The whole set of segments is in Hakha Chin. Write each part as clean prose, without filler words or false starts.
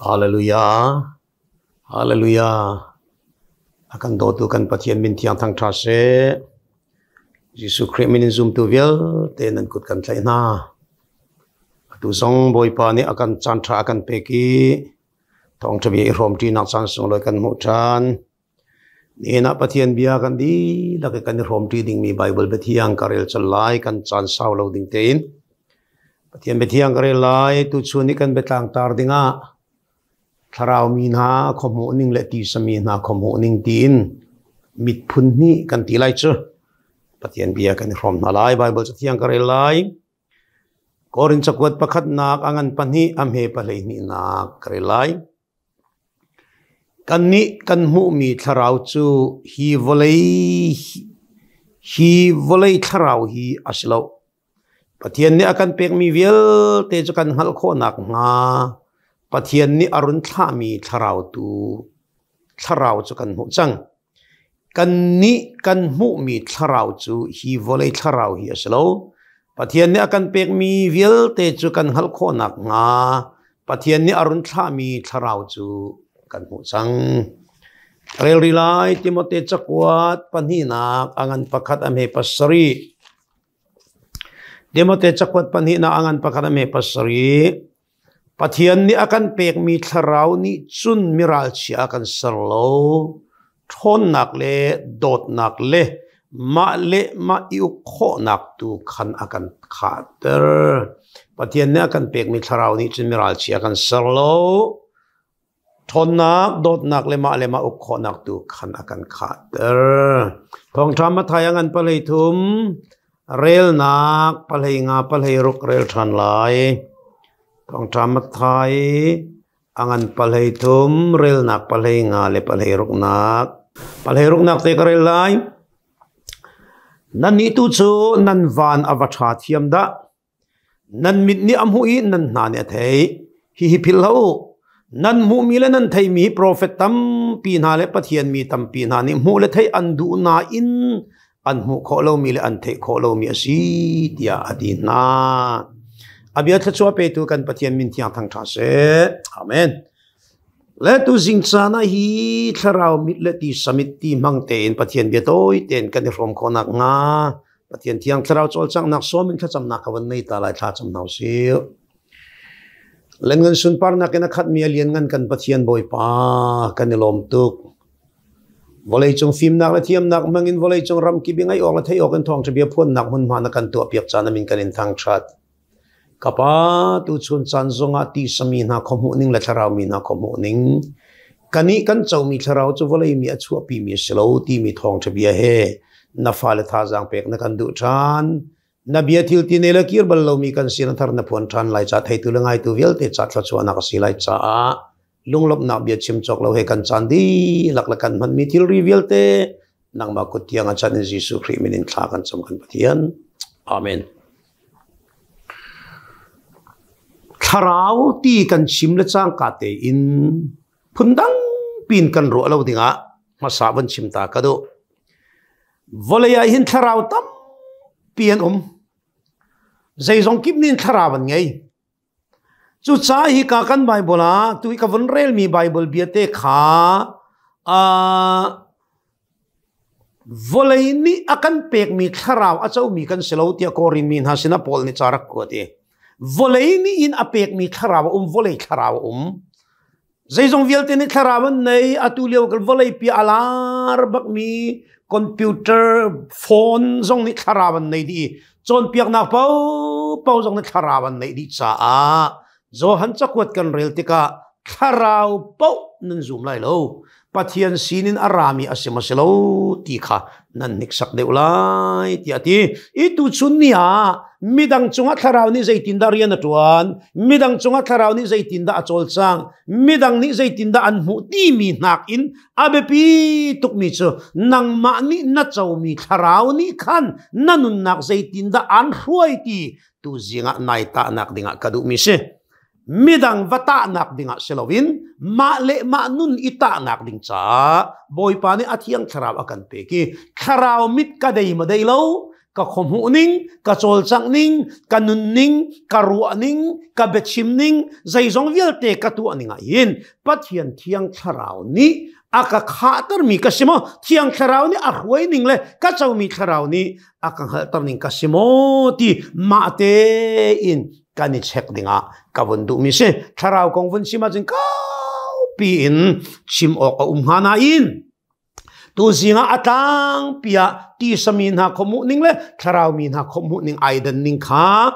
Hallelujah. Hallelujah. A kan dawtu kan Pathian min thiang thangṭha seh. Jesuh Khrih min in zumtu vialte nan kut kan tlaih hna. Atu zong Bawipa nih a kan caan ṭha a kan pek i thawngṭha bia i hrawmṭinak caan sunglawi kan hmuh ṭhan. Nihin ah Pathian bia kan dihlak i kan i hrawmṭi dingmi Baibal biathiang ka rel colh lai kan caan sau lo ding tein. Pathian biathiang ka rel lai tuchun i kan biatlang tar dingah thlarau mi hna khuahmuh ning le tisa mi hna khuahmuh ning tiin mit phun hnih kan ti lai cu. Pathian bia kan i hrawm hna lai. Baibal cathiang ka rel lai. Korin cakuat pakhatnak a ngan pahnih a hme pahleihnih-nak ka rel lai. Kannih kan hmuhmi thlarau cu hi vawlei thlarau hi a si lo. Pathian nih a kan pekmi vialte cu kan hngalh khawh nakhnga Pathian nih a run thlahmi thlarau tu thlarau cu kan hmuh cang. Kannih kan hmuhmi thlarau cu hi vawlei thlarau hi a si lo. Pathian nih a kan pekmi vialte cu kan hngalh khawh nakhnga Pathian nih a run thlahmi thlarau cu kan hmuh cang. Rel rih lai Timote cakuat pahnihnak a ngan pakhat a hme pasarih. Timote cakuat pahnihnak a ngan pakhat a hme pasarih. Pathian nih a kan pekmi thlarau nih cun miralchia a kan ser lo. Ṭhawnnak le dawtnak le mah le mah i uk khawhnak tu khan a kan khahter. Pathian nih a kan pekmi thlarau nih cun miralchia a kan ser lo. Ṭhawnnak, dawtnak le mah le mah uk khawhnak tu khan a kan khahter. Thawngṭha Matthai a ngan palei thum, relnak palei nga palei ruk rel ṭhan lai. Thawngṭha Matthai a ngan palei thum, relnak palei nga le palei ruknak. Palei ruknak te ka rel lai. Nannih tu cu nan van a va ṭha thiam dah. Nan mit nih a hmuh i nan hna nih a theih. Hihi philh hlah u. Nan hmuhmi le nan theihmi hi profet tampi hna le Pathian mi tampi hna nih hmuh le theih an duh nain an hmuh khawh lomi le an theih khawh lomi a si tiah a ti hna. A bia thluachuah petu kan Pathian min thiang thangṭha seh. Amen. Le tu zing caan ah hi thlarau mit le ti samit ti hmang tein Pathian bia tawi tein kan i hrawm khawh nakhnga Pathian thiang thlarau cawlcanghnak sawm in thlacamnak ka van nei ta lai thla cam hna usih. Lengan sunparnak in a khatmi a lianngan kan Pathian Bawipa kan i lawm tuk. Vawleicung fimnak le thiamnak hmang in vawleicung ramkip i ngaih awk le theih awk in thawngṭha bia phuannak hmunhma na kan tuahpiak caan amin kan in thangṭhat. Ka Pa, tuchun caan zongah tisami hna khuahmuh ning le thlarau mi hna khuahmuh ning, kannih kan comi thlarau cu vawlei mi a chuahpimi a si lo timi thawngṭha bia he na fale thazaang pek na kan duh ṭhan. Na bia thil ti ne le kir bal lomi kan sin a thar na phuan ṭhan lai ca theitu le ngaitu vialte ca thluachuahnak a si lai caah lunglawmhnak bia chim cawk lo he kan caan dihlak le kan hmanmi thilri vialte nangmah kut tiang a chan in Jesuh Khrih min in thla kan cam kan Pathian. Amen. Thlarau ti kan chim le cangka tein phundang pin kan ruah lo dingah hmasa van chim ta ka duh. Vawlei ah hin thlarau tampi an um. Zeizong kip nih thlarau an ngei. Cucaah hika kan Baibal ah tu i ka vun relmi Baibal biate kha vawlei nih a kan pekmi thlarau a comi kan si lo tiah Korin mi hna sinah Paul nih ca rak kuat i vawlei nih in a pekmi thlarau a um vawlei thlarau a um Zeizong vialte nih thlarau an nei. Atu lio kan vawleipi a lar bakmi computer, phone zong nih thlarau an nei dih. Cawnpiaknak paohpaoh zong nih thlarau an neih dih caah Johan cakuat kan rel tikah thlarau paoh nan zum lai lo. Pathian sinin a rami a si maw si lo ti kha nan hniksak deuh lai tiah a ti. I tuchun ni ah midang cungah thlarau nih zeitindah rian a ṭuan, midang cungah thlarau nih zeitindah a cawlcang, midang nih zeitindah an hmuh timi nakin a biapi tukmi cu nangmah nih na comi thlarau nih khan na nunnak zeitindah aan hruai ti tu zingah nai tahnak dingah ka duhmi si. Midang va tahnak dingah si loin mah le mah nun i tahnak ding caah Bawipa nih a thiang thlarau a kan pek i thlarau mit ka dei ma dei lo. Ka khuahmuh ning, ka cawlcangh ning, ka nun ning, ka ruah ning, ka biachim ning, zeizong vialte ka tuah ning ah hin Pathian Thiang Thlarau nih a ka khahtermi ka si maw? Thiang Thlarau nih a hruai ning le ka comi Thlarau nih a ka hngalhter ning ka si maw ti mah tein kan i check dingah ka vun duhmi si. Thlarau kong vun chim ahcun kaupi in chim awk a um hnga nain Tuzing ah a tlangpi ah tisami hna khuamuh ning le thlarau mi hna khuamuh ning ai dan ning kha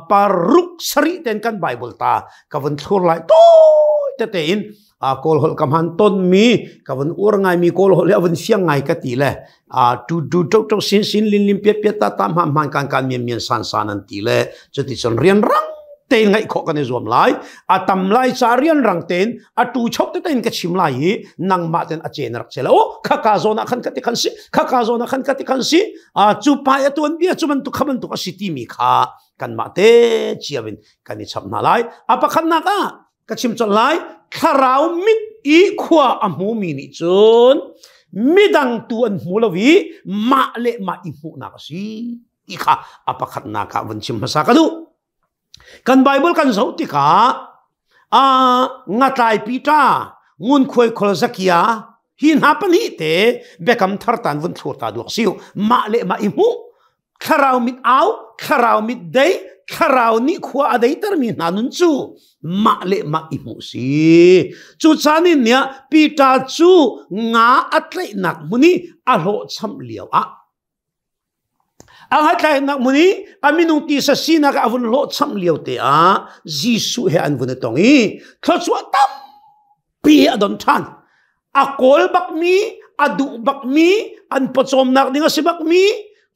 paruk sarih ten kan Bible ta ka vun thlur lai tawi tete in kawl holh ka hman ton mi ka vun ur ngai mi kawl holh le a vun fiang ngai ka ti le tu tu to to sin sin lin lin piat piat ta ta hman hman kan kan mian mian san san an ti le cuti cun rian rang tein ngaih khawh kan i zuam lai. A tam lai ca rianrang tein a tu chok te tein ka chim lai i nangmah ten a chen rak che la o kha ka zawn ah khan ka ti khan si kha ka zawn ah khan ka ti khan si a cu pa a tuan bia cu bantuk kha bantuk a si ti mi kha kanmah te chiawin kan i chap hna lai. A pakhatnak ah ka chim colh lai, thlarau mit i khua a hmu mi nih cun midang tu an hmu lo i mah le mah i hmuhnak a si ti kha a pakhatnak ah vun chim hmasa ka duh. Kan Bible kan zoh tikah ngatlai Peter, ngunkhuai khol Zakia hi hna pahnih te biakam thar tan vun thlur ta duak siu mah le mah i hmuh thlarau mit au thlarau mit dei thlarau nih khua a deiter mi hna nun cu mah le mah i hmuh si. Cu caan in nia Peter cu nga a tlaihnak hmun i a hlawhcham lio ah A ngatlaihnak hmun i a minung tisa sinak a vun hlawhcham lio te ah Jesuh he an vun i tong i thluachuah tampi a don ṭhan. A kawl bakmi, a duh bakmi, an pawcawmnak ding a si bakmi,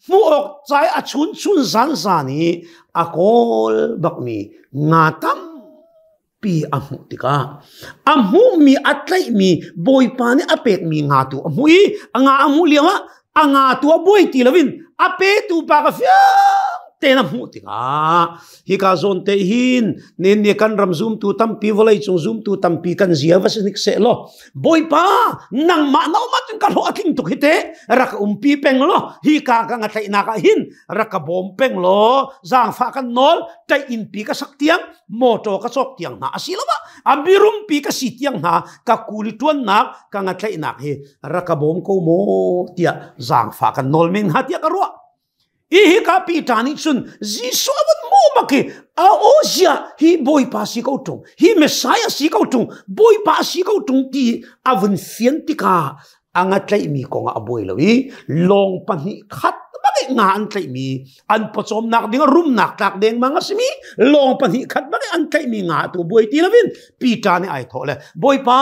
hmuh awk cai a chun chun zan zan i a kawl bakmi nga tam pi a hmuh tikah a hmuhmi a tlaihmi Bawipa nih a pekmi nga tu a hmuh i a nga a hmuh lio ah a nga tu a buai ti loin a petu pa ka fiang tein a hmuh tikah hika zawn te hin nen ne kan ram zumtu tampi vawlei cung zumtu tampi kan zia va si hnik seh law Bawipa nangmah na um ahcun ka hlawh a tling tuk hi te rak umpi peng law hi ka ka nga tlaihnak ah hin rak ka bawm peng law zaangfah kan nawl ṭaih innpi ka sak tiang motor ka cawk tiang hna asi lo a mirumpi ka si tiang hna ka kuli tuannak ka ngatlaihnak hi rak ka bawm ko maw tiah zaangfa kan nawl men hnga tiah ka ruah. I hi ka Peter nih cun Jesuh a vun hmuh bak hi a o zia hi Bawipa si ko tung hi Messiah si ko tung Bawipa si ko tung ti a vun fian tikah a ngatlaihmi kongah a buai lo i lawng pahnih khat bak nga an tlaihmi an pawcawmnak ding rumnak tlak dengmang a simi lawng pahnih khat bak an tlaihmi nga tu buai ti loin Peter nih ai thawh le, Bawipa,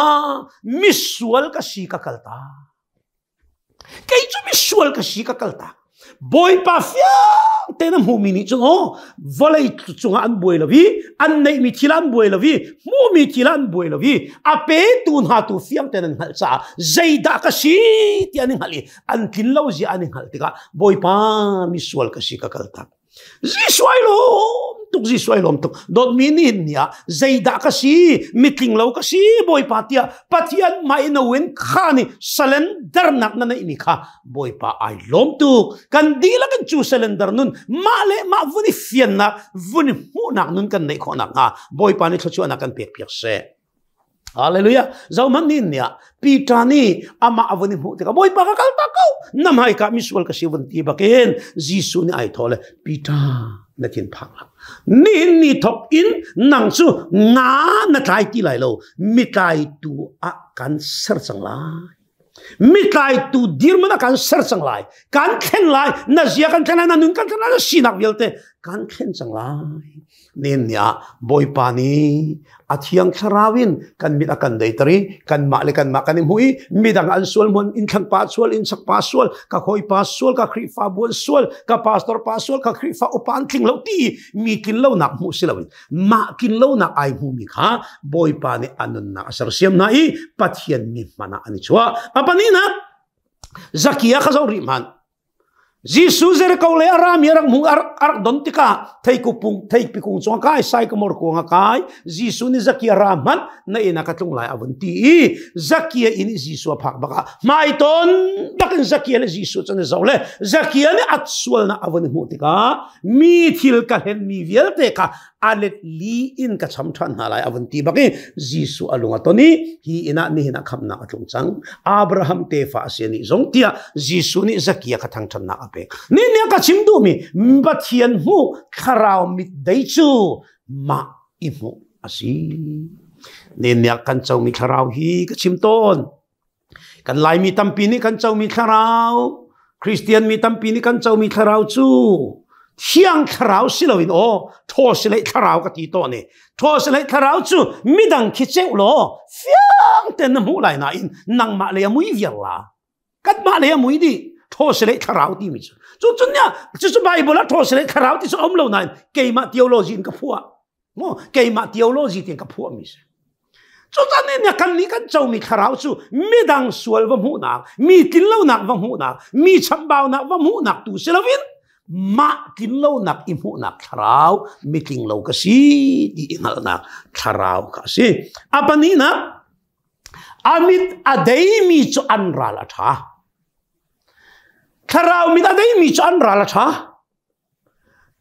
misual ka si ka kal ta, kei cu misual ka si ka kal ta. Bawipa fiang tein a hmumi nih cun aw vawlei cungah an buai lo i an neihmi thil an buai lo i hmuhmi thil an buai lo i a petu hna tu fiang tein an hngalh caah zeidah ka si ti an i hngalh i an tlin lo zia an i hngalh tikah, Bawipa, misual ka si ka kal tak. Jesuh ai lawm tuk, Jesuh ai lawm tuk. Dawtmi nih ni ah zeidah ka si, mitling lo ka si Bawipa tiah Pathian mai no in kha nih surrender nak na neih mi kha Bawipa ai lawm tuk. Kan dihlak in cu surrender nun mah le mah vun i fiannak vun i hmuhnak nun kan neih khawh nak hnga Bawipa nih thluachuahnak kan pek piak seh. Hallelujah. Zohmanh ni nia Peter nih amah a vun i hmuh tikah, Bawipa, ka kal tak ko na hmaika misual ka si vun ti bakin Jesuh nih ai thaw le, Peter, na thin phang hlah, nihin ni thok in nang cu nga na tlai ti lai lo, mitlaitu ah kan ser cang lai, mitlaitu dirhmun ah kan ser cang lai, kan thlen lai, na zia kan thlen lai, na nun kan thlen lai, na sinak vialte kan thlen cang lai. Nen ni ah Bawipa nih a thiang thlarau in kan mit a kan deiter i kanmah le kanmah kan i hmu i midang an sual hmun in thlang pa sual in sak pa sual ka khoi pa sual ka Khrihfa buan sual ka pastor pa sual ka Khrihfa upa an tling lo ti mi tlin lo nak hmuh si loin mah tlin lo nak ai hmu mi kha Bawipa nih a nunnak a sersiam hna i Pathian mi hman ah an i chuah. A pahnihnak, Zakia kha zoh rih hmanh. Jesuh Jericho le a rami a rak hmu a rak don tikah theikupung theipikung cung a kai saikamor kuang a kai Jesuh nih Zakia ra hmanh na inn ah ka tlung lai a vun ti i Zakia inn i Jesuh a phak bakah hmaiton bakin Zakia le Jesuh cu an i zoh le Zakia nih a sualnak a vun i hmuh tikah mi thil ka hlenmi vialte kha a let li in ka cham ṭhan hna lai a vun ti bak i Jesuh a lung a ton i hi inn ah nihin ah khamhnak a tlung cang. Abraham tefa a si nih zong tiah Jesuh nih Zakia kha thangṭhatnak a pek. Ni nih ka chim duhmi Pathian hmuh thlarau mit dei cu mah i hmuh a si. Ni nih kan comi thlarau hi ka chim tawn. Kan Laimi tampi nih kan comi thlarau, Christian mi tampi nih kan comi thlarau cu thiang thlarau si loin aw thaw si lei thlarau ka ti tawn i thaw si lei thlarau cu midang khi ceuh law fiang ten na hmuh lai nain nangmah lei a mui viar la kanmah lei a mui dih thaw si lei thlarau timi cu cu cun nia cucu Bible ah thaw si lei thlarau ti cu um lo nain keimah theology in ka phuah Maw keimah theology tiang ka phuahmi si. Cucan nih kan nih kan comi thlarau cu midang sual va hmuhnak, mi tlinlonak va hmuhnak, mi chambaunak va hmuhnak tu si loin mah tlinlonak i hmuhnak thlarau mitling lo ka si ti i hngalhnak thlarau kha a si. A pahnihnak, a mit a deimi cu an ral a ṭha. Thlarau mit a deimi cu an ral a ṭha.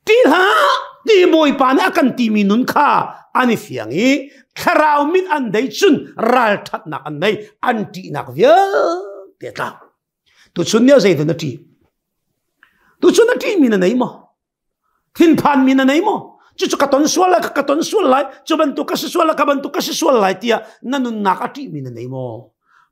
Ti hlah ti Bawipa nih a kan timi nun kha an i fiang i thlarau mit an dei cun ralṭhatnak an nei an ṭihnak vialte a tlau. Tuchun ni ah zeidah na ṭih? Tuchun na ṭihmi na nei maw? Thinphanmi na nei maw? Cucu ka ton sual lai, ka ton sual lai, cu bantuk ka si sual lai, ka bantuk ka si sual lai tiah na nunnak a ṭihmi na nei maw?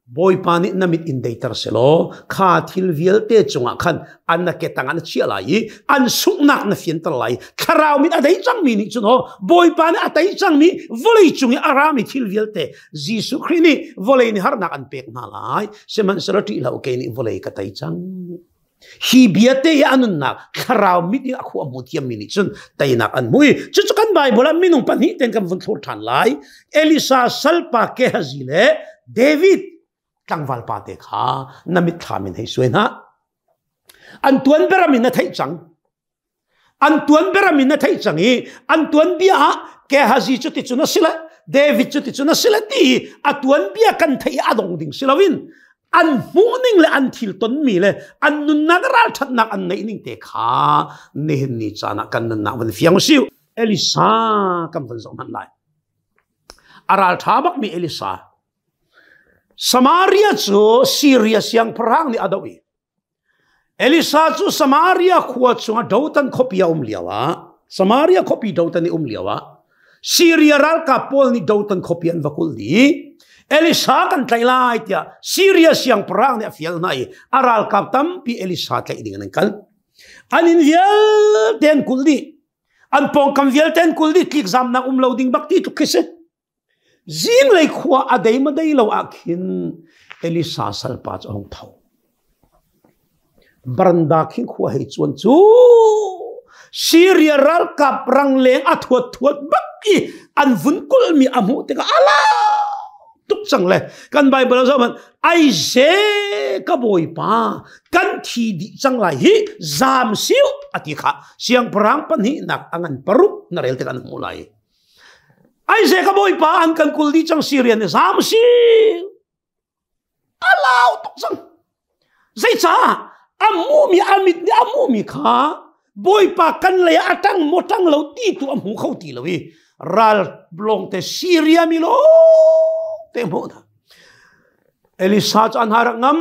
Bawipa nih na mit in deiter selaw kha thil vialte cungah khan an na ke tangah na chiah lai i an sunghnak na fianter lai. Thlarau mit a dei cangmi nih cun aw Bawipa nih a tei cangmi vawlei cung i a rami thil vialte Jesuh Khrih nih vawlei nih harnak an pek hna lai. Sihmanhsehlaw ṭih hlah u kei nih vawlei ka tei cang. Hi bia te hi a nunnak thlarau mit in a khua hmu thiammi nih cun teinak an hmu i cucu kan Bible ah minung pahnih ten kan vun thlur ṭhan lai. Elisa salpa Gehazi le David tlangval pa te kha na mitthlam in hei suai hna. An tuan beram in na theih cang. An tuan beram in na theih cang i an tuan bia ah Gehazi cu ti cun a si le David cu ti cun a si le ti a tuan bia kan theih a dong ding si loin an hmuhning le an thil tonmi le an nunnak ralṭhatnak an neih ning te kha nihin ni caan ah kan nunnak van fiang usih. Elisa kan van zoh hmanh lai. A ralṭha bakmi Elisa. Samaria cu Syria siangpahrang nih a doh i Elisa cu Samaria khua chungah Dothan khuapi a um lioah Samaria khuapi Dothan i um lioah Syria ralkap pawl nih Dothan khuapi an va kulh dih. Elisa kan tlaih lai tiah Syria siangpahrang nih a fial hna i a ralkap tampi Elisa tlaih ding in an kal. An inn vialte an kulh dih. An pawngkam vialte an kulh dih. Tlikzamnak um lo ding bak ti tluk khi si. Zinglei khua a dei ma dei lo ah khin Elisa salpa cu a hung tho. Baranda khin khua hei cuan cu Syria ralkap rangleng a thuat thuat bak i an vun kulhmi a hmuh tikah ala tuk cang le kan Bible zoh man ai ze ka bawipa kan thi dih cang lai hi zam siu ati kha siangpahrang pahnihnak a ngan paruk na rel tikah na hmuh lai. Aize ka bawipa an kan kul dih cang Syria nih zam si a lau tuk cang zeicah a hmuhmi a mit nih a hmuhmi kha bawipa kan lei ah a ṭang maw ṭang lo ti tu a hmu kho ti lo i ral lawngte Syria mi lawngte hmuh hna Elisa cu an har ngam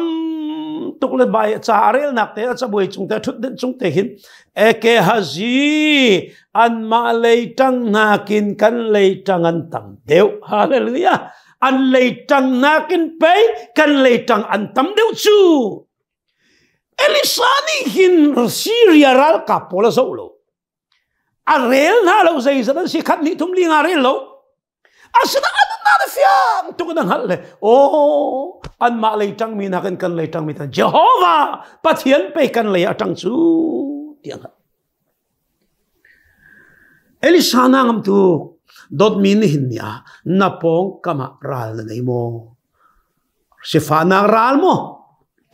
tuk le bai ca a relnak te a cabuai cung te ṭhut denh cung te hin Ekehazi anmah lei ṭang nakin kan lei ṭang an tam deuh hallelujah an lei ṭang nakin pei kan lei ṭang an tam deuh cu Elisa nih hin Syria ralkap pawl a zoh lo a rel hna lo zeizat an si khat hnih thum li nga rel lo Asina an na fiang tuk na hngalh le aw anmah lei ṭangmi nakin kan lei ṭangmi tan Jehovah Pathian pe kan lei a ṭang cu tiang Elisa na ngam tu dawtmi nihin ni ah na pawng kam ah ral na nei maw sifahnak ral maw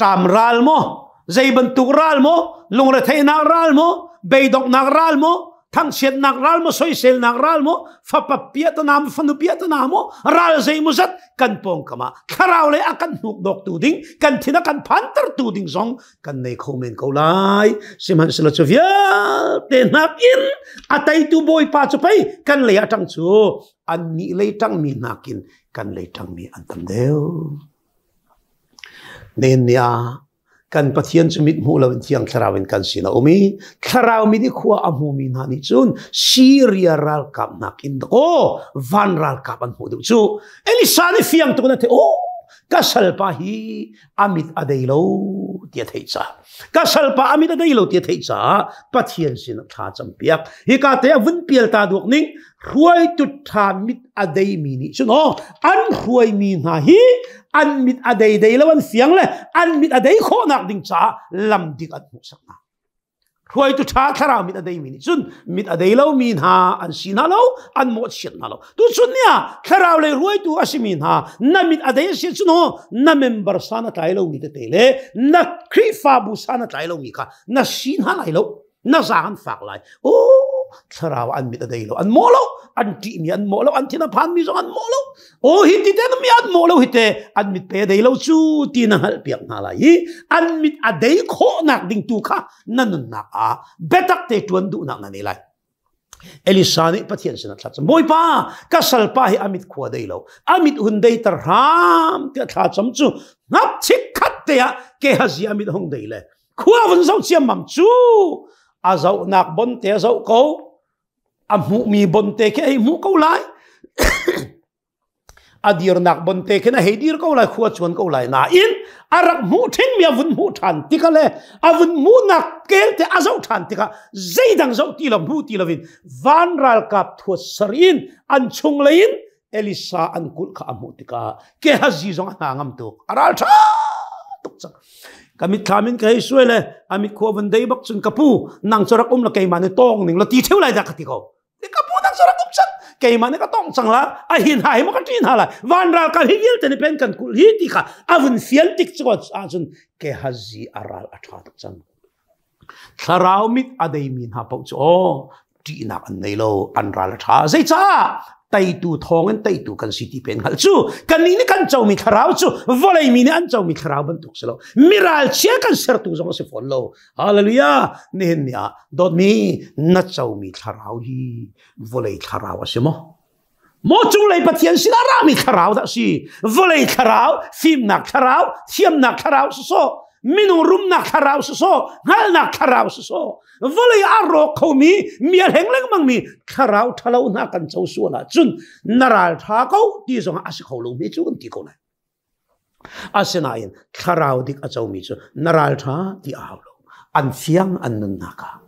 ṭam ral maw? Zei bantuk ral maw, lungretheihnak ral maw, beidonghnak ral maw, thangchiatnak ral maw, soiselnak ral maw, fapa piahtana maw, fanu piahtana maw, ral zei maw zat kan pawngkam ah thlarau lei a kan hnukdawk tu ding, kan thin a kan phanter tu ding zong kan nei kho men ko lai. Sihmanhsehlaw cu vialte nakin a teitu Bawipa cu pei kan lei ah ṭang cu annih lei ṭangmi nakin kan lei ṭangmi an tam deuh. Nen nia kan Pathian cu mit hmuh loin Thiang Thlarau in kan sin a um i Thlarau mit i khua a hmumi hna nih cun Syria ralkap nakin aw van ralkap an hmuh deuh cu. Elisa nih fiang tuk in a theih, oh ka salpa hi a mit a dei lo ti a theih caah ka salpa a mit a dei lo ti a theih caah Pathian sin ah thla cam piak. Hika te a vun pial ta duak ning hruaitu ṭha mit a deimi nih cun aw an hruaimi hna hi an mit a dei dei lo an fiang le an mit a dei khawhnak ding caah lam dik an hmuhsak hna. Hruaitu ṭha thlarau mit a deimi nih cun mit a dei lomi hna an si hna lo, an mawhchiat hna lo. Tuchun ni ah thlarau lei hruaitu a simi hna na mit a dei a si cun aw na member san a tlai lomi tete le na Khrihfabu san a tlai lomi kha na si hna lai lo. Na zaang an fak lai. Oh, thlarau an mit a dei lo, an mawh lo, an ṭihmi an mawh lo, an thin a phanmi zong an mawh lo. Oh, hi ti te mi an mawh lo hi te an mit pe dei lo cu ti na hngalh piak hna lai i an mit a dei khawhnak ding tu kha na nunnak ah biatak te ṭuan duhnak na nei lai. Elisa nih Pathian sinah thlacam, Bawipa, ka salpa hi a mit khua dei lo, a mit hun deiter hram tiah thlacam cu ngap chikkhat te ah Gehazi a mit hung dei le khua vun zoh ciammam cu a zohnak bonte a zoh ko, a hmuhmi bonte khi a hei hmuh ko lai. A dirnak bonte khin a hei dir ko lai, khua chuan ko lai nain a rak hmuh ṭhingmi a vun hmuh ṭhan tikah le a vun hmuhnak kel te a zoh ṭhan tikah zeidang zoh ti lo hmu ti loin van ralkap thuat sar in an chunglei in Elisa an kulh kha a hmuh tikah Gehazi zong a hna ngam tuk, a ral ṭha tuk cang. Ka mitthlam in ka hei suai le a mit khua vun dei bak cun, ka pu, nang cu rak um la, keimah nih tawng ning la ti ṭheu lai dah ka ti ko. Ka pu dang sarak um cang, keimah nih ka tong cang la, a hin ha hi ma ka ṭin ha lai, van ral kal hi vialte nih pen kan kulh hi ti kha a vun fian tik cu ahcun Gehazi a ral a ṭha tuk cang. Thlarau mit a deimi hna paoh cu aw ṭihnak an nei lo, an ral a ṭha. Zeicah? Teitu thawng in teitu kan si ti pen hngalh cu kannih nih kan comi thlarau cu vawlei mi nih an comi thlarau bantuk si lo, miral chia kan sertu zong a si fawn lo. Hallelujah! Nihin ni ah dawtmi na comi thlarau hi vawlei thlarau a si maw? Maw cunglei Pathian sinah rami thlarau dah si? Vawlei thlarau, fimnak thlarau, thiamnak thlarau sawsawh, minung rumnak thlarau sawsawh, hngalhnak thlarau sawsawh, vawlei a rawk khomi, mi a hleng lengmangmi thlarau ṭhalo hna kan co sual ahcun na ral ṭha ko ti zongah a si kho lomi cu kan ti ko lai. Asinain thlarau dik a comi cu na ralṭha ti a hau lo. An fiang an nunnak ah.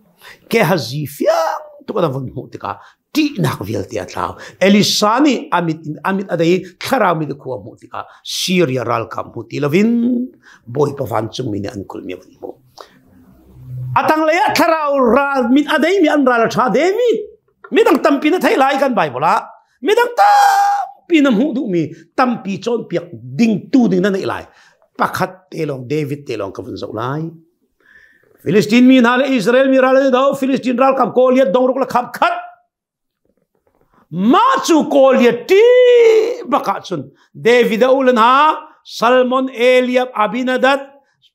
Gehazi fiang tuk an vun hmuh tikah ṭihnak vialte a tlau. Elisa nih a mit in a mit a dei thlarau mit khua hmuh tikah Syria ralkap hmu ti loin Bawipa vancungmi nih an kulhmi a vun hmuh. A tanglei ah thlarau ral mit a deimi an ral a ṭha David. Midang tampi na theih lai kan Bible ah. Midang tampi na hmuh duhmi tampi cawnpiak ding tu ding na neih lai. Pakhat te lawng David te lawng ka vun zoh lai. Philistine mi hna le Israel mi ral an do. Philistine ralkap Goliath dongruk le khap khat. Mah cu Goliath ṭi bak ahcun David a u le hna Salmon, Eliab, Abinadab,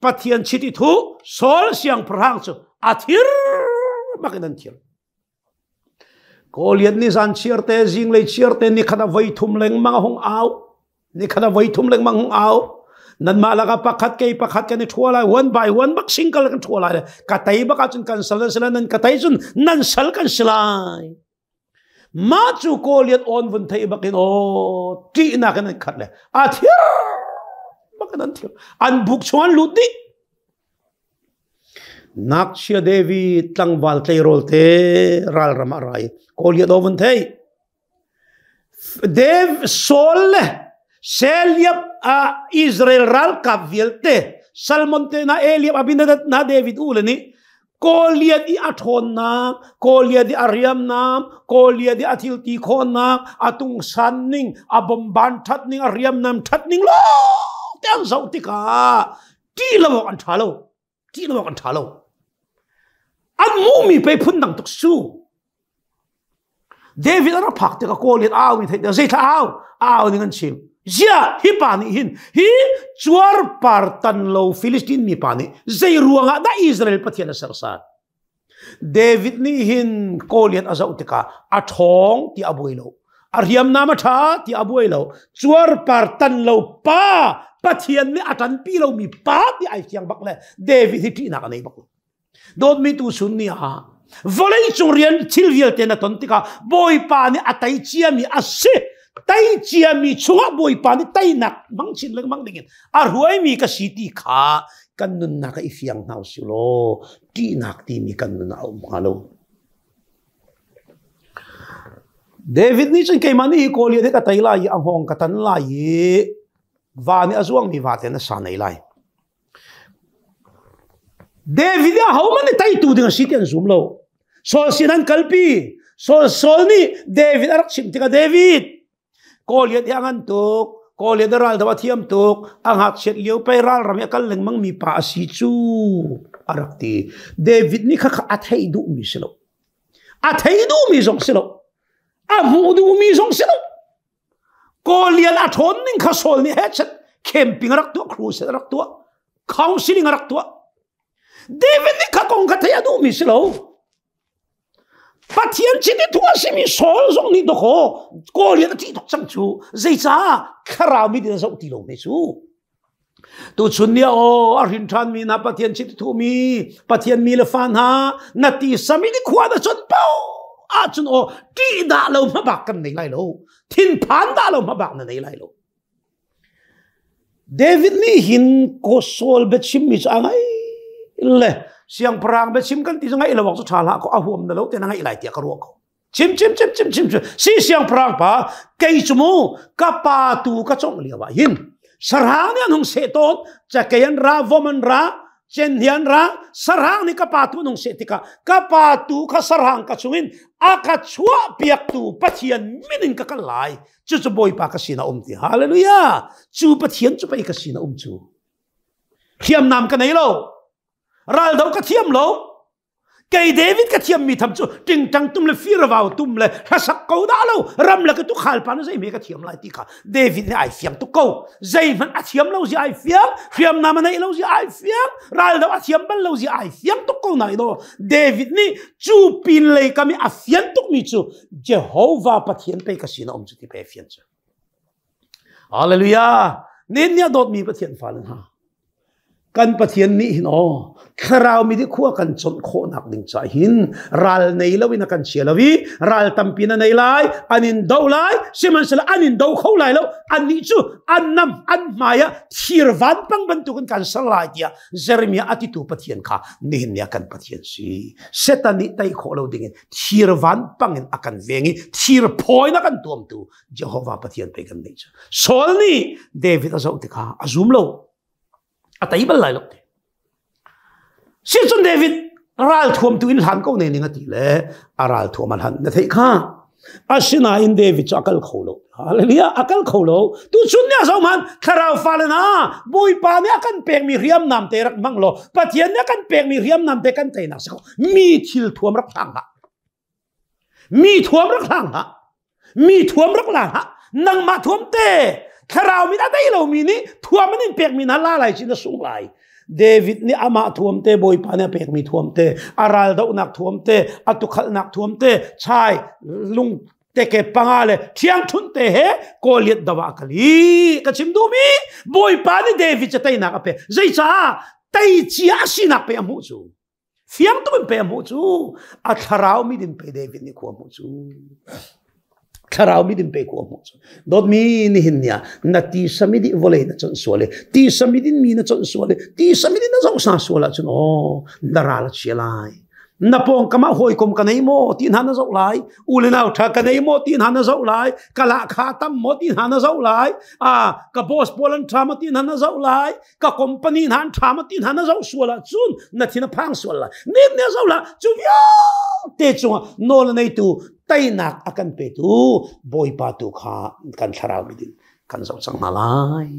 Pathian chiti thu Saul siangpahrang cu a thir bak in an thir. Goliath nih zan chiarte zinglei chiarte nikhat a voi thum lengmang a hung au. Nikhat a voi thum lengmang hung au. Nanmah lakah pakhat kei pakhat kan i ṭhua lai, one by one bak single kan ṭhua lai. Ka tei bak ahcun kan sal nan si lai, nan ka tei cun nan sal kan si lai. Mah cu Goliath awn vun theih bak in aw ṭihnak in an khat le a thir bak in an thir. An buk chung an lut dih. Ngakchia David tlangval tleirawl te ralram ah ra i Goliath aw vun theih. Dev Saul le Seliab ah Israel ralkap vialte Salmon te na Eliab Abinadab na David u le nih Goliath i a ṭhawnnak, Goliath i a riamnam, Goliath i a thilti khawhnak, a tungsan ning, a bomban ṭhat ning, a riamnam ṭhat ning lawng te an zoh tikah ṭih lo awk an ṭha lo. Ṭih lo awk an ṭha lo. An hmuhmi pei phun dang tuk su. David a rak phak tikah kawl in au in theih zeithla au au ning an chim. Zia hi pa nih hin hi cuarpar tan lo Philistine mi pa nih zei ruangah dah Israel Pathian a sersan? David nih hin Goliath a zoh tikah a ṭhawng ti a buai lo. A hriamnam a ṭha ti a buai lo. Cuarpar tan lo pa Pathian nih a ṭanpi lomi pa ti ai fiang bak le David hi ṭihnak a nei bak lo. Dawtmi tu sun ni ah vawlei cung rian thil vialte na ton tikah Bawipa nih a tei ciami a si. Tei ciami chungah Bawipa nih teinak hmang chin lengmang dingin a hruaimi ka si ti kha kan nunnak ah i fiang hna usih law ṭihnak timi kan nun ah a um hnga lo. David nih cun keimah nih hi Goliath hi ka tei lai i a hngawng ka tan lai i va nih a zuangmi vate na sa nei lai. David hi ahohmanh nih teitu ding a si ti an zum lo. Saul sin an kalpi. Saul Saul nih David a rak chimh tikah David Goliath hi a ngan tuk. Goliath a ral do a thiam tuk. A ngakchiat lio pei ralram i a kal lengmang mi pa a si cu a rak ti. David nih khakha a theih duhmi si lo. A thei duhmi zong si lo. A hmuh duhmi zong si lo. Goliath a ṭhawn ning kha Saul nih hechet camping a rak tuah, crusade a rak tuah, counseling a rak tuah. David nih kha kong kha theih a duhmi si lo. Pathian chiti thu a simi Saul zong nih dawkaw Goliath a ṭih tuk cang cu. Zeicah thlarau mi din a zoh ti lo hme cu. Tuchun ni aw a hrin ṭhan mi hna Pathian chiti thu mi Pathian mi le fa hna na ti sami ni khua na chon pau ahcun aw ṭih dah lo hmabak kan nei lai lo thinphan dah lo hmabak na nei lai lo David nih hin ko Saul biachim mi cu a ngai le siangpahrang biachim kan ti cu ngaih lo awk cu ṭha hlah ko a huam na lo te na ngaih lai tiah ka ruah ko. Chim chim chim chim chim chim si siangpahrang pa kei cu mu ka pa tu ka congh lio ah hin sarang nih an hung seh tawn cakei an ra vom an ra cen hi an ra sarang nih ka pa tu an hung seh tikah ka pa tu kha sarang ka chungin a ka chuah piaktu Pathian min in ka kal lai cucu Bawipa ka sin a um ti hallelujah cu Pathian cu pei ka sin a um cu hriamnam ka nei lo raldo ka thiam lo kei David ka thiam mi tham cu tingtang tum le firavau tum le hlasak ko dah lo ram le ka tu khal pa na zei me ka thiam lai ti kha David nih ai fiang tuk ko zeihmanh a thiam lo zi ai fiang hriamnam a neih lo zi ai fiang raldo a thiam bal lo zi ai fiang tuk ko nai do David nih cu pin lei kam i a fian tuk mi cu Jehovah Pathian pei ka sin a um cu ti pe fian cu. Hallelujah. Nin nih a dawtmi Pathian fale hna. Kan Pathian nih hin aw thlarau mi khua kan chawnh khawhnak ding ca hin ral nei lo in a kan chia lo i ral tampi na nei lai an in do lai sihmanhsehlaw an in do kho lai lo annih cu an nam an hmai ah thir vanpang bantukin kan ser lai tiah Jeremiah a titu Pathian kha nihin ni ah kan Pathian si Satan nih tei khawh lo dingin thir vanpang in a kan veng i thir phawi in a kan tuamtu Jehovah Pathian pei kan neih cu. Saul nih David a zoh tikah a zum lo. A tei bal lai lo ti. Sicun David ralthuam tu in hlan ko ne ning a ti le a ralthuam an han na theih kha. Asinain David cu a kal kho lo. Hallelujah, a kal kho lo. Tu chun nih a zoh man thlarau fale na Bawipa nih a kan pekmi hriamnam te rak hmang law Pathian nih a kan pekmi hriamnam te kan teinak si ko. Mi thil thuam rak hlang hlah. Mi thuam rak hlang hlah. Mi thuam rak la hlah. Nangmah thuam te thlarau mit a dei lomi nih thuam an in pekmi hna la lai ci na sung lai. David nih amah thuam te Bawipa nih a pekmi thuam te a ral dohnak thuam te a tukhalhnak thuam te chai lung teke panga le thiangthunh te he Goliath do ah a kal i ka chim duhmi Bawipa nih David cu teinak a pe zeicah tei cia a sinak pe a hmuh cu fiang tuk in pe a hmuh cu a thlarau mi din pe David nih khua hmuh cu thlarau mi din pe khua hmuh cu dawtmi nihin ni ah na ti sami di vawlei na chawnh sual i ti sami din mi na chawnh sual i ti sami din na zoh sa sual ahcun aw na ral a chia lai na pawngkam ah hawikom ka nei maw ti hna na zoh lai u le nau ṭha ka nei maw ti hna na zoh lai ka lahkha tam maw ti hna na zoh lai a ka boss pawl an ṭha maw ti hna na zoh lai ka company hna an ṭha maw ti hna na zoh sual ahcun na thin a phang sual lai nin ne zoh la cu vialte cungah nawl a neitu teinak a kan petu Bawipa tu kha kan thlarau midin. Kan zoh cang hna lai.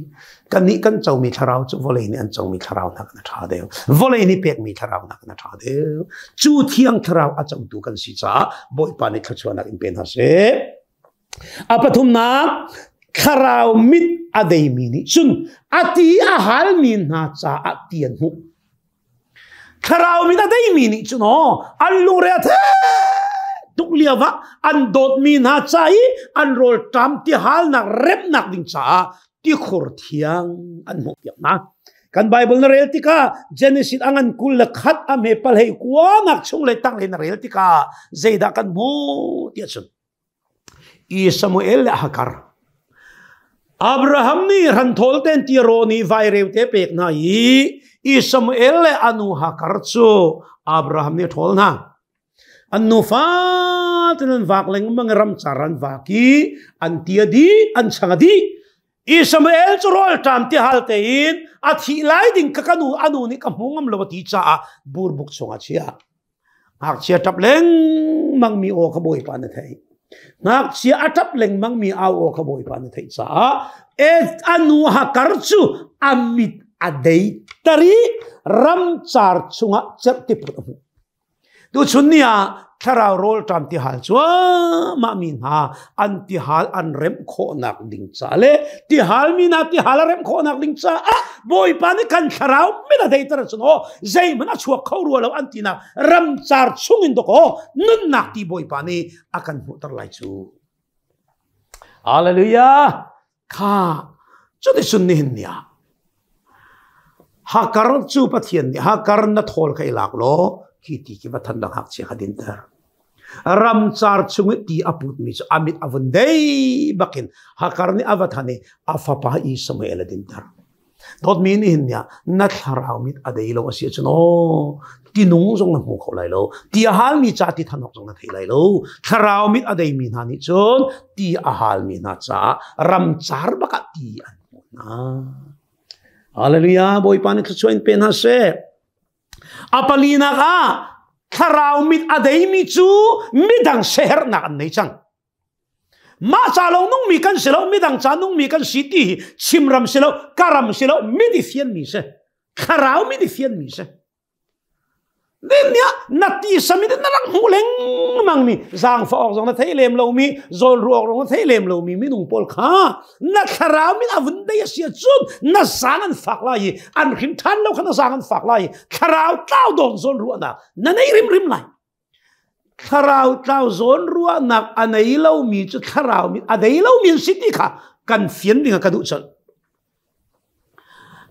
Kannih kan comi thlarau cu vawlei nih an comi thlarau nakin a ṭha deuh. Vawlei nih pekmi thlarau nakin a ṭha deuh. Cu thiang thlarau a cotu kan si caah Bawipa nih thluachuahnak in pe hna seh. A pathumnak, thlarau mit a deimi nih cun a ti a halmi hna caah ti an hmuh. Thlarau mit a deimi nih cun aw an lungre a the tuk lio ah an dawtmi hna ca i an rawlṭam tihalnak remnak ding caah tikhur thiang an hmuh piak hna. Kan Bible na rel tikah Genesis a ngan 21 a hme palhei kuanak chung le tang na rel tikah zeidah kan hmuh tiah cun I Samuel le Hagar. Abraham nih hranthawl ten ti raw nih vaireu te pek hna i i Samuel le anu Hagar cu Abraham nih a ṭhawl hna. An nufa ten an vak lengmang i ramcar an vak i an tia dih, an chang a dih. I Samuel cu rawlṭam ti hal tein a thih lai ding ka kanu anu nih ka hmu ngam lo a ti caah burbuk chungah chia. Ngakchia ṭap lengmang mi aw kha Bawipa na theih. Ngakchia a ṭap lengmang mi au aw kha Bawipa na theih caah a nu Hakar cu a mit a dei tar i ramcar chungah cerhti put a hmuh. Tuchun ni ah thlarau rawlṭam tihal cuahmah mi hna an tihal an remh khawhnak ding ca le tihal mi hna tihal a remh khawhnak ding caah Bawipa nih kan thlarau mit a deiter cun aw zeihmanh a chuak kho rua lo an tinak ramcar chungin dok aw nunnak ti Bawipa nih a kan hmuhter lai cu. Hallelujah! Kha cuti sun nihin ni ah Hakar cu Pathian nih Hakar na thawl kha i lak law khi ti khi va than dang hak chia kha dinter. Ramcar chung i ti a putmi cu a mit a vun dei bakin Hakar nih a va than i a fapa i Samuel a dinter. Dawtmi nihin ni ah na thlarau mit a dei lo a si ahcun aw tinung zong na hmu kho lai lo. Ti a halmi ca ti than awk zong na thei lai lo. Thlarau mit a deimi hna nih cun ti a halmi hna caah ramcar bak ah ti an hmuh hna. Hallelujah! Bawipa nih thluachuah in pe hna seh. A palinak ah thlarau mit a deimi cu midang sehernak an nei cang. Mah ca lo nungmi kan si lo, midang ca nungmi kan si ti hi chimram si lo, karam si lo, mit i fianmi si. Thlarau mit i fianmi si. Nia na ti sami na rak hmuh lengmang mi zaangfa awk zong na thei lem lomi zawn ru awk zong na thei lem lomi minung pawl kha na thlarau min a vun dei a si cun na zaang an fak lai i an hrim ṭhan lo kha na zaang an fak lai i thlarau tlau dawn zawn ruahnak na nei rimrim lai Thlarau tlau zawn ruahnak a nei lomi cu thlarau mit a dei lomi an si ti kha kan fian ding ah ka duh colh.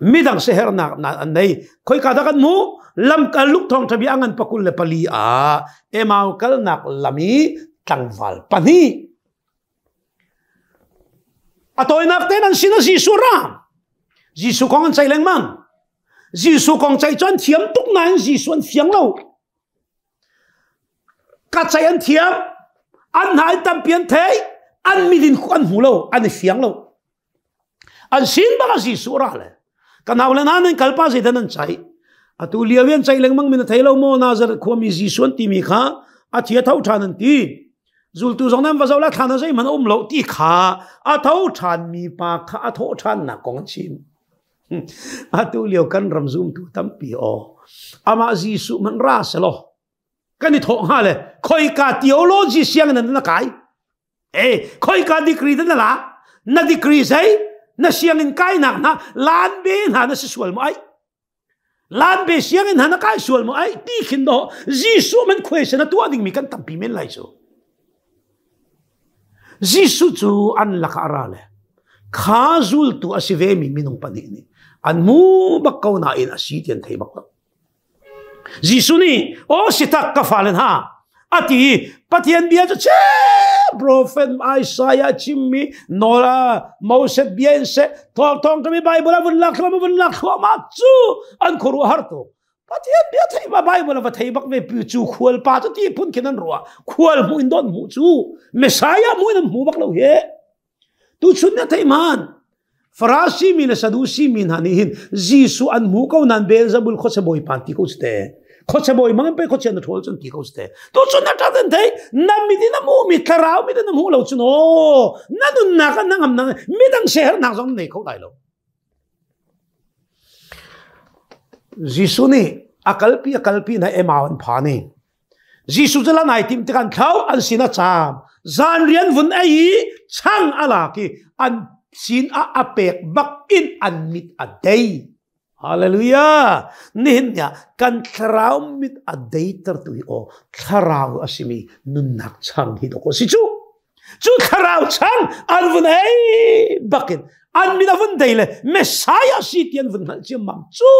Midang sehernak an nei. Khoika dah kan hmuh? Lamkal Luke thawngṭha bia a ngan 24 ah Emau kalnak lam i tlangval pahnih a tawinak tein an sin ah Jesuh ra. Jesuh kong an ceih lengmang. Jesuh kong ceih cu an thiam tuk nain Jesuh an fiang lo. Ka cei an thiam, an hna in tampi an thei, an mit in an hmu lo, an i fiang lo. An sin bak a Jesuh ra le. Ka nau le na nan kalpa zeidan an cai. Atu lio an cai lengmang min a thei lo maw Nazareth khuami Jesuh an timi kha a thi a tho ṭhan an ti. Zultu zong nan va zoh la thlan a zeihmanh a um lo ti kha a tho ṭhan mi pa kha a thawh ṭhannak kong an chim. Atu lio kan ram zumtu tampi aw. Amah Jesuh man ra selaw kan i thawh hnga le khoika theology sianginn na kai e khoika degree na la na degree zei na sianginn kainak hna lan be hna na si sual mu ai lan be sianginn hna na kai sual mu ai ti khin do Jesuh man khuai na tuah ding mi kan tampi men lai cu Jesuh cu an lakah a ra le kha zultu a si vemi minung pahnih nih an hmu bak ko nain a si ti an thei bak lo. Jesuh nih, aw si tak ka fale hna, a ti i Pathian bia cu che prophet Isaiah chimmi Nola Moses bia in seh thawng thawng kami Bible a vun lak thluahmah vun lak thluahmah cu an khuaruah har tuk. Pathian bia thei ma Bible a va thei bak ve pi cu khual pa cu ti phun khin an ruah khual hmu in don hmu cu Messiah hmu in an hmu bak lo he tu chun na thei man Farasi mi le Sadusi mi hna nih hin Jesuh an hmu ko nan Beelzebul khuase bawi pan ti ko te. Khoche bawi mang pe khoche na thol chun ti ko ste. To chun na ta den thei na mi din na mu mi thlarau mi din na mu lo chun o na nun na kan na ngam na mi dang share nak zong nei kho lai lo. Jesuh nih a kalpi a kalpi na Emau an phan i Jesuh cu lan ai tim tik an thlau an sin a caam zan rian vun ei i chang a lak i an sin ah a pek bak in an mit a dei. Hallelujah! Nihin ni ah kan thlarau mit a deiter tu hi aw thlarau a simi nunnak chang hi dawk si cu. Cu thlarau chang an vun ei bakin an mit a vun dei le Messiah si ti an vun hngalh ciammam cu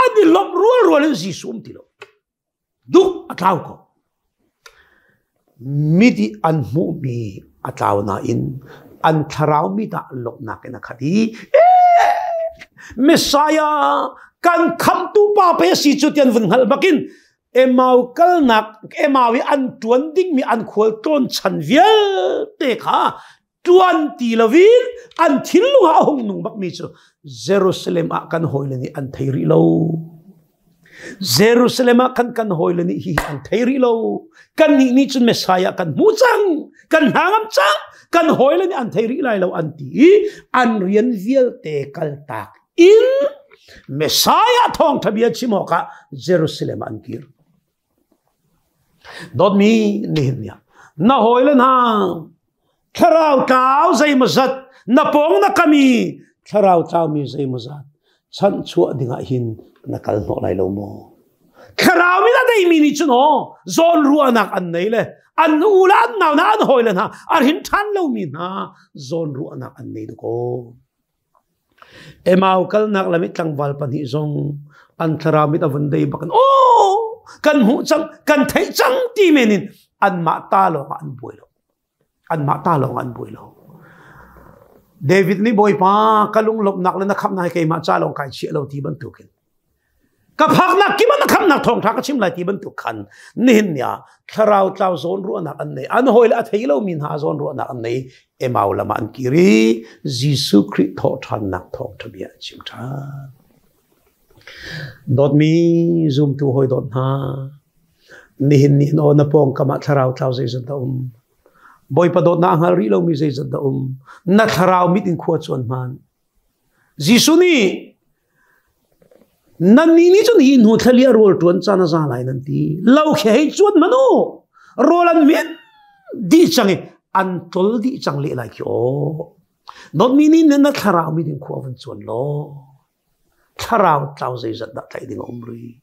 an i lawmh rual rual in Jesuh um ti lo. Duk a tlau ko. Mit i an hmuhmi a tlau nain an thlarau mit ah lawmhnak in a khat i Messiah kan khamtu pa pe si cu tian vun hngalh bakin Emau kalnak Emau i an tuan dingmi an khual tlawn chan vialte kha tuan ti loin an thinlung ah a hung nung bakmi cu Jerusalem ah kan hawile nih an thei rih lo. Jerusalem ah khan kan hawile nih hi an thei rih lo. Kannih nih cun Messiah kan hmu cang, kan hna ngam cang, kan hawile nih an thei rih lai lo an ti i an rian vialte kaltak in Messiah thawngṭha bia chim awkah Jerusalem ah an kir. Dawtmi nihin ni ah na hawile hna thlarau tlau zeimawzat na pawng na kami thlarau tlaumi zeimawzat chanhchuah dingah hin na kal hnawh lai lo maw? Thlarau in a deimi nih cun aw zawn ruahnak an nei le an u le an nau hna an hawile hna a hrin ṭhan lomi hna zawn ruahnak an nei dakaw. Emau kalnak lam i tlangval pahnih zong an thlarau mit a vun dei bak in aw kan hmuh cang kan theih cang ti men in anmah ta lawng ah an buai lo anmah ta lawng ah an buai lo David nih Bawipa ka lunglawmhnak le na khamhnak hi keimah ca lawng kai chiah lo ti bantukin ka phaknak kip ah na khamhnak thawngṭha ka chim lai ti bantuk khan nihin ni ah thlarau tlau zawn ruahnak an nei an hawi le a thei lomi hna zawn ruahnak an nei Emau lam ah an kir i Jesuh Khrih thawhṭhannak thawngṭha bia an chim ṭhan dawtmi zumtu hawi dawt hna nihin ni hin aw na pawngkam ah thlarau tlau zeizat dah um Bawipa dawtnak a hngal rih lomi zeizat dah um na thlarau mit in khua cuan hman Jesuh nih Nannih nih cun hi hnu thlali a rawl ṭuan caan a za lai nan ti. Lo khi hei cuan hmanh u. Rawl an min dih cang i an tlol dih cang leh lai khi aw. Dawtmi nih na thlarau mi ding khua van cuan law. Thlarau tlau zeizat dah tlaih ding a um rih.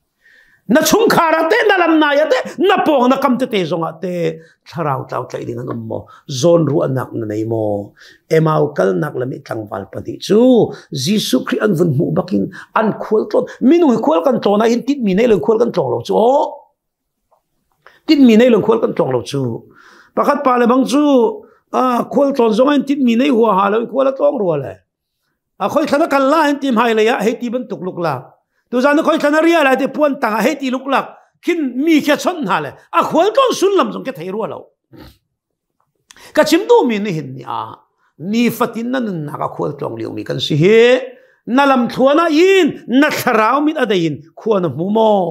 Na chungkhar ah teh na lamnai ah teh na pawng na kam tete zong ah teh thlarau tlau tlaih ding an um maw zawn ruahnak na nei maw Emau kalnak lam i tlangval pahnih cu Jesuh Khrih an vun hmuh bakin an khual tlawn minung hi khual kan tlawn ah hin tinhmi nei lo khual kan tlawng lo cu aw tinhmi nei lo khual kan tlawng lo cu pakhat pa le bang cu khual tlawn zong in tinhmi nei huaha lo khual a tlawng rua le A khoi thlan a kal la hin ti hmai lei ah hei ti bantuk luklak. Tuzan a khoi thlan a ria lai ti puan tang ah hei ti luklak. Khin mi khi a chawnh hna le a khual tlawn sullam zong ke thei rua lo. Ka chim duhmi nihin ni ah nifatin na nunnak a khual tlawng lio mi kan si hi. Na lam thluan ah in na thlarau mit a dei in khua na hmu maw?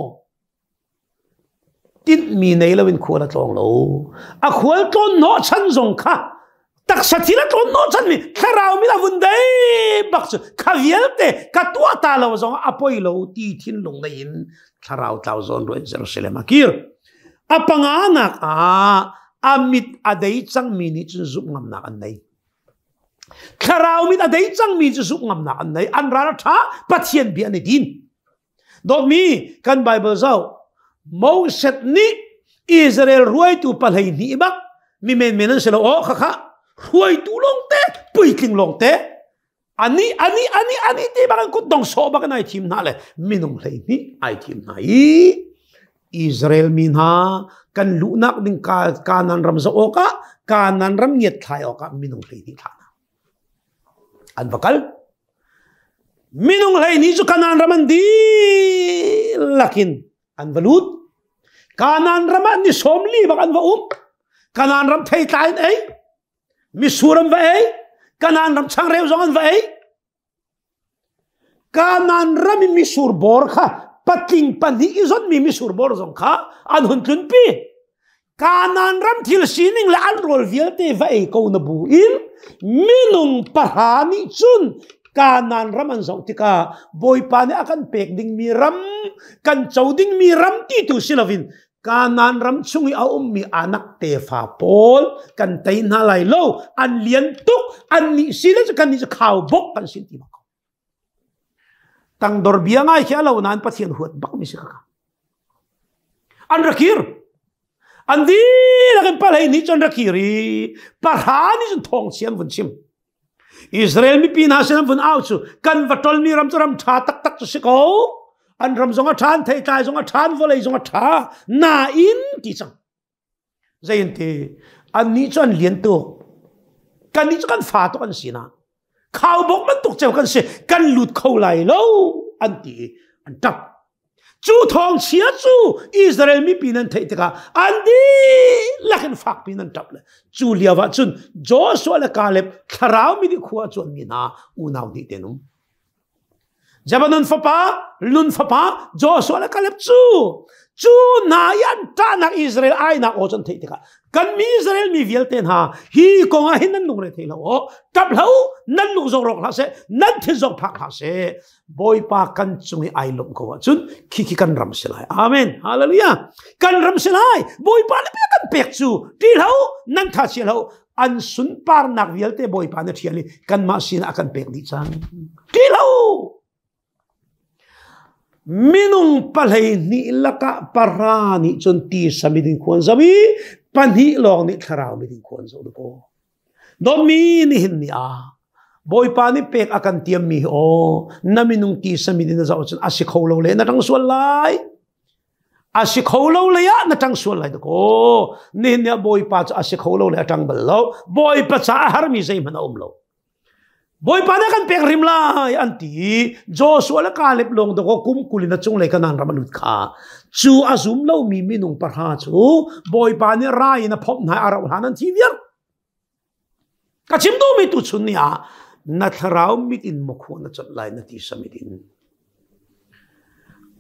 Tinhmi nei loin khual a tlawng lo. A khual tlawn hnawhchan zong kha taksa thil a tlawn hnawhchan mi thlarau min a vun dei bak cu kha vialte ka tuah ta lo zong a poi lo ti thinlung nei in thlarau tlau zawn ruah in Jerusalem a kir. A panganak ah a mit a dei cangmi nih cun zumh ngamnak an nei. Thlarau mit a dei cangmi cu zumh ngamnak an nei. An ral a ṭha, Pathian bia an i din. Dawtmi kan Bible zoh Moses nih Israel hruaitu pahlei hnih bak mi menmen an si lo aw khakha hruaitu lawngte puitling lawngte ani ani ani ani te bak an kut dong sawh bak in ai thim hna le minung hlei hnih ai thim hna i Israel mi hna kan luhnak ding Kanan ram zoh awkah Kanan ram ngiat thlai awkah minung hlei hnih thlah hna An va kal. Minung 12 cu Kanaan ram an dihlak in an va lut. Kanaan ram ah ni 40 bak an va um. Kanaan ram theitlai an ei. Misur an va ei. Kanaan ram changreu zong an va ei. Kanaan ram i misur bor kha Patling pahnih i zonmi misur bor zong kha an hun tlunpi. Kanaan ram thil sining le an rawl vialte va ei ko na bu in minung pahra nih cun Kanaan ram an zoh tikah Bawipa nih a kan pek dingmi ram, kan co dingmi ram ti tu si loin Kanaan ram chung i a ummi anak tefa pawl kan tei hna lai lo, an lian tuk, an nih si le cu kan nih cu khau bok kan si ti bak. Tangdor bia ngai khi a lo nain Pathian huat bak mi si kha. An rakir. An dihlak in palei nih cun rakir i pahra nih cun thawng chian vun chim. Israel mipi hna sin an vun au cu kan va tolmi ram cu ram ṭha taktak cu si ko. An ram zong a ṭha, an theitlai zong a ṭha, an vawlei zong a ṭha. Nain ti cang. Zei an ti? Annih cu an lian tuk. Kannih cu kan fa tuk an si na. Khaubawk bantuk ceu kan si. Kan lut kho lai lo an ti i an ṭap. Cu thawngchia cu Israel mipi nan theih tikah an dihlak in fakpi nan ṭap le cu lio ah cun Joshua le Caleb thlarau mi nih khua a cuanmi hna unau hnih te an um. Jebanon fapa, Nun fapa Joshua le Caleb cu cu hna i an ṭahnak Israel ainak aw cu an theih tikah kan mi Israel mi vialte hna hi kong ah hin nan lungre thei lo aw ṭap hlah u nan lung zong rawk hlah seh nan thin zong phak hlah seh Bawipa kan cung i ai lawmh ko ahcun khi khi kan ram si lai. Amen. Hallelujah. Kan ram si lai. Bawipa nih bia kan pek cu ṭi hlah u, nan tha chia hlah u. An sunparnak vialte Bawipa nih ṭhial i kanmah sinah a kan pek dih cang. Ṭi hlah u. Minung pahlei hnih lakah pahra nih cun tisa miding khuan zoh i pahnih lawng nih thlarau miding khuan zoh dakaw. Dawtmi nihin ni ah Bawipa nih pek a kan tiammi hi aw na minung ti sami na zoh cun a si kho lo le na ṭang sual lai. A si kho lo lei ah na ṭang sual lai dakaw. Nihin ni ah Bawipa cu a si kho lo le a ṭang bal lo. Bawipa caah a harmi zeihmanh a um lo. Bawipa nih kan pek rim lai an ti i Joshua le Caleb lawng dakaw kum 20 in a cunglei Kanaan ram a lut kha. Cu a zum lomi minung pahra cu Bawipa nih rai in a phomh hna i a rauh hlan an thi viar. Ka chim duhmi tu chun ni ah na thlarau mit in maw khua na conh lai na ti samit in.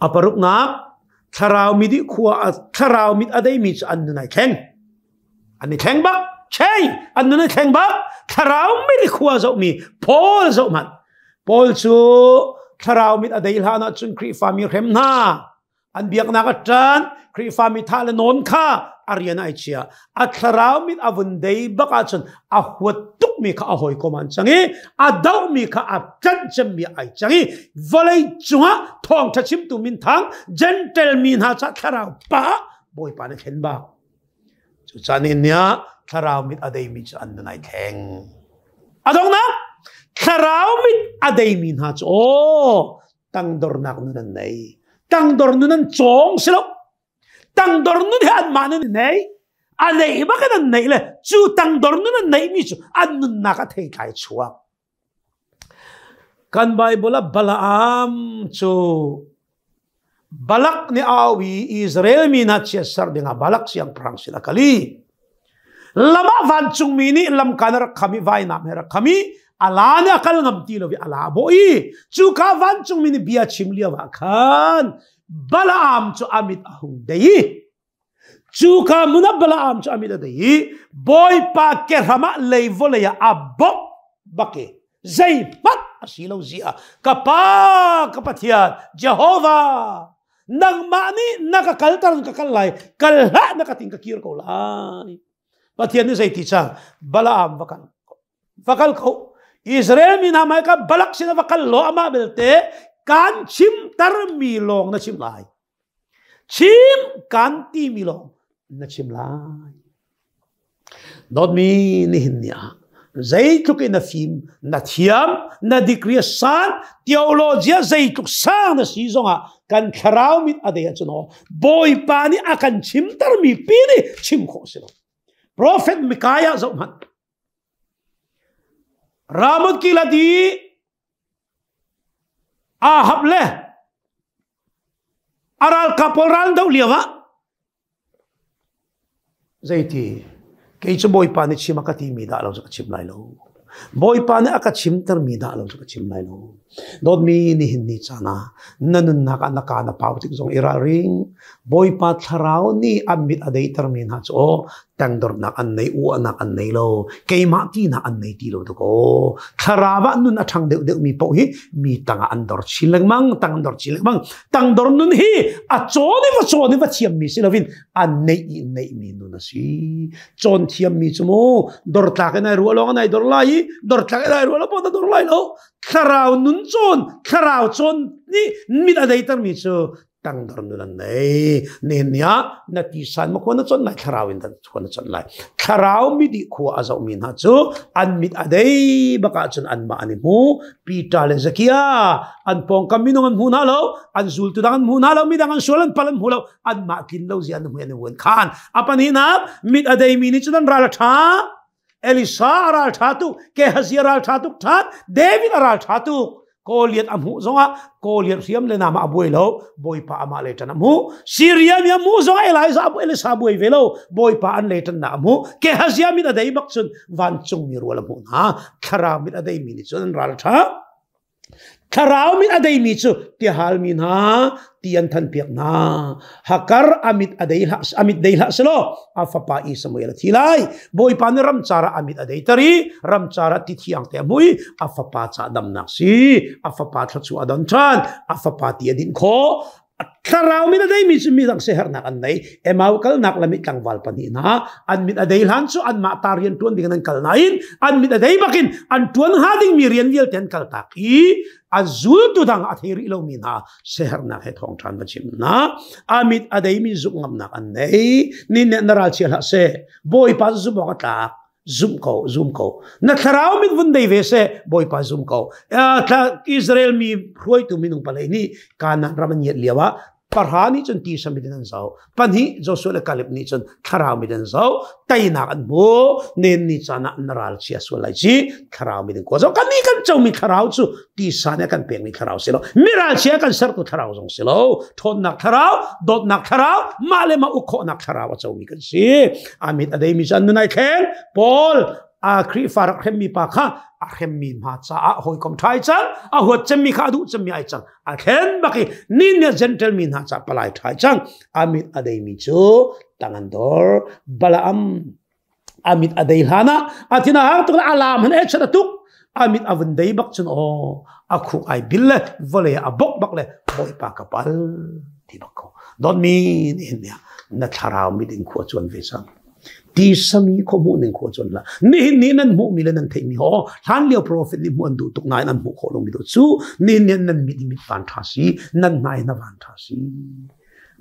A paruknak thlarau mit i khua thlarau mit a deimi cu an nun ai thleng. An i thleng bak. Chei an nun ai thleng bak. Thlarau mit i khua zohmi Paul zoh hmanh. Paul cu thlarau mit a dei hlan ahcun Khrihfa mi hrem hna. An biaknak a ṭan, Khrihfa mi thah le nawn kha a rian ai chia. A thlarau mit a vun dei bak ahcun a huat tukmi kha a hawikom an cang i a dohmi kha a ṭanh cemmi ai cang i vawlei cungah thawngṭha chimtu minthang Gentle mi hna ca thlarau pa Bawipa nih thlen bak. Cucaah ni ah thlarau mit a deimi cu an nun ai thleng. A donghnak thlarau mit a deimi hna cu aw tangdornak nun an nei. Tangdor nun an cawng si lo. Tangdor nun hi anmah nun nei. A neih bak in an neih le cu tangdor nun an neihmi cu an nunnak a theitlai chuak. Kan Bible ah Balaam cu Balak nih au i Israel mi hna chiatser dingah Balak siangpahrang sin a kal i lam ah vancungmi nih lamkan a rak kham i vainam he rak kham i ala nih a kal ngam ti lo i ala a bawh i cuka vancungmi nih bia chim lio ah khan Balaam cu a mit a hung dei i Cuka hmun ah Balaam cu a mit a dei i Bawipa kehram ah lei vawlei ah a bawmh bak i zeihmanh a si lo zia ka pa ka Pathian Jehovah nangmah nih na ka kalter ka kal lai kal hlah na ka tin ka kir ko lai. Pathian nih zeiti cang Balaam va kal va kal kho Israel mi hna hmai ka Balak sin va kal law amah belte kan chimter mi lawng na chim lai. Chim kan timi lawng na chim lai. Dawtmi nihin ni ah zeitluk in na fim, na thiam, na degree san, theology zeitluk sang na si zongah kan thlarau mit a dei ahcun aw Bawipa nih a kan chimtermi pi nih chim khawh si lo. Prophet Micaiah zoh hmanh. Ramoth Gilead i Ahab le a ralkap pawl ral doh lio ah zeiti kei cu Bawipa nih chim a ka timi dah lo cu ka chim lai lo. Bawipa nih a ka chimtermi dah lo cu ka chim lai lo. Dawtmi nihin ni caan ah na nunnak ah na ka na pau tik zong i ralring. Bawipa thlarau nih an mit a deitermi hna cu aw tangdornak an nei, uahnak an nei lo, keimah tinak an nei ti lo dakaw. Thlarau ah nun a ṭhang deuhdeuhmi paoh hi mi tangah an dor chin lengmang, tang an dor chin lengmang. Tangdor nun hi a cawn i va cawn i va thiammi si loin an neih i neihmi nun a si. Cawn thiammi cu mu dortlak in ai ruah lawng an ai dor lai i dortlak in ai ruah lo pawh na dor lai lo. Thlarau nun cawn, thlarau cawn nih mit a deitermi cu tangdor nun an nei. Nihin ni ah na tisan ma khua na chawnh lai, thlarau in khua na chawnh lai. Thlarau mit i khua a zohmi hna cu an mit a dei bak ahcun anmah an i hmu. Peter le Zakia an pawngkam minung an hmu hna lo, an zultu dang an hmu hna lo, midang an sual an pal an hmu lo, anmah tlin lo zia an hmu an i vuan khan. A pahnihnak mit a deimi nih cun an ral a ṭha. Elisa a ral ṭha tuk, Gehazi a ral ṭha tuk ṭhan, David a ral ṭha tuk. Goliath a hmuh zongah Goliath hriam le nama a buai lo, Bawipa amah le ṭan a hmuh. Syria mi a hmuh zongah Elijah a Elisa buai ve lo, Bawipa an le ṭannak a hmuh. Gehazi mit a dei bak cun vancungmi rual a hmuh hna. Thlarau mit a deimi nih cun an ral ṭha. Thlarau mit a deimi cu tihalmi hna ti an thanpiak hna. Hakar a mit a dei hlah a mit dei hlah selaw a fapa i Samuel a thi lai. Bawipa nih ramcar ah a mit a deiter i ramcar ah ti thiang te a hmu i a fapa ca damnak si. A fapa thluachuah a don ṭhan. A fapa ti a dinh khawh. Thlarau mit a deimi cu midang siaherhnak an nei. Emau kalnak lam i tlangval pahnih hna an mit a dei hlan cu anmah ta rian ṭuan ding in an kal nain an mit a dei bakin an ṭuan hnga dingmi rian vialte an kaltak i a zultu dang a thei rih lomi hna siaherhnak he thawngṭha an va chim hna. A mit a deimi zumh ngamnak an nei. Ni nih na ral chia hlah seh. Bawipa zumh awk a tlak. Zum ko, zum ko. Na thlarau mit vun dei ve seh, Bawipa zum ko. Israel mi hruaitu minung palei nih Kanaan ram an ngiat lio ah pahra nih cun tisa mit in an zoh. Pahnih Joshua le Caleb nih cun thlarau mit an zoh. Teinak an hmu. Nen ni caan ah na ral chia sual lai ci. Thlarau mit in kaw zoh. Kan nih kan comi thlarau cu tisa nih a kan pekmi thlarau si lo. Miral chia kan sertu thlarau zong si lo. Ṭhawnnak thlarau, dawtnak thlarau, mah le mah uk khawhnak thlarau a comi kan si. Amit a deimi cu an nun ai thleng. Paul a Khrihfa rak hremmi pa kha a hremmi hna caah hawikom ṭha ai cang, a huat cemmi kha a duh cemmi ai cang. A thlen bak i ni nih Gentile mi hna caah palai ṭha ai cang. Amit a deimi cu tang an dor. Balaam amit a dei hlan ah a thin a hang tuk le a lam han e chat a tuk amit a vun dei bak cun aw a khuk ai bil le vawlei a bok bak le bawipa ka pal ti bak ko don mi nih hin na thlarau mit in khua chuan ve cang ti sami kho hmuh ning khua chuan la nihin ni nan hmuh mi le nan theih mi ho hlan lio prophet nih hmuh an duh tuk nain an hmuh khawh lo mi do cu ni nian nan mit mit van tha si nan hnai na van tha si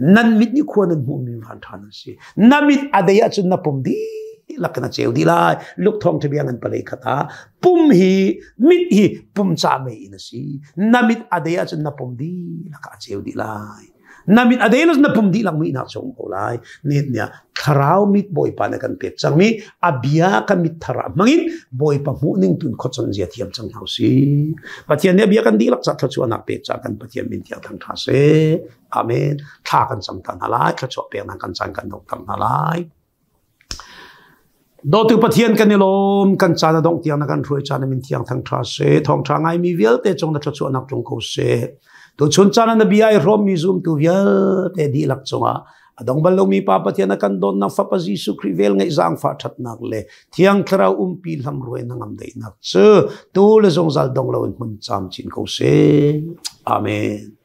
Nan mit nih khua nan hmuhmi van ṭha nan si. Na mit a dei ahcun na pum dihlak in a ceu dih lai. Lukthawng ṭhabia ngan palei khat ah pum hi mit hi pum ca mei in a si. Na mit a dei ahcun na pum dihlak a ceu dih lai. Na mit a dei lo na pum dihlak muihnak chung ko lai. Nit nih thlarau mit Bawipa nih kan pek cangmi a bia kan mit thar ah hmangin Bawipa hmuh ning tun khuacon zia thiam cang hna usih. Pathian nih a bia kan dihlak ca thluachuahnak pek ca kan Pathian min thiang thang ṭha seh. Amen. Thla kan cam ta hna lai, thluachuah peknak kan caan kan dongter hna lai. Dawtu Pathian kan i lawm, kan caan a dongh tiang na kan hruai caan min thiang thang ṭha seh, thawngṭha ngaimi vialte cung na thluachuahnak tlung ko seh. Tuchun caan na bia i hrawmmi zumtu vialte dihlak cungah a dong bal lomi Pa Pathian a kan dawtnak Fapa Jesuh Khrih vel ngeih zaangfah ṭhatnak le Thiang Thlarau umpi hlamruai na ngam daihnak cu tu le zungzal dong loin hmun camcin ko seh. Amen.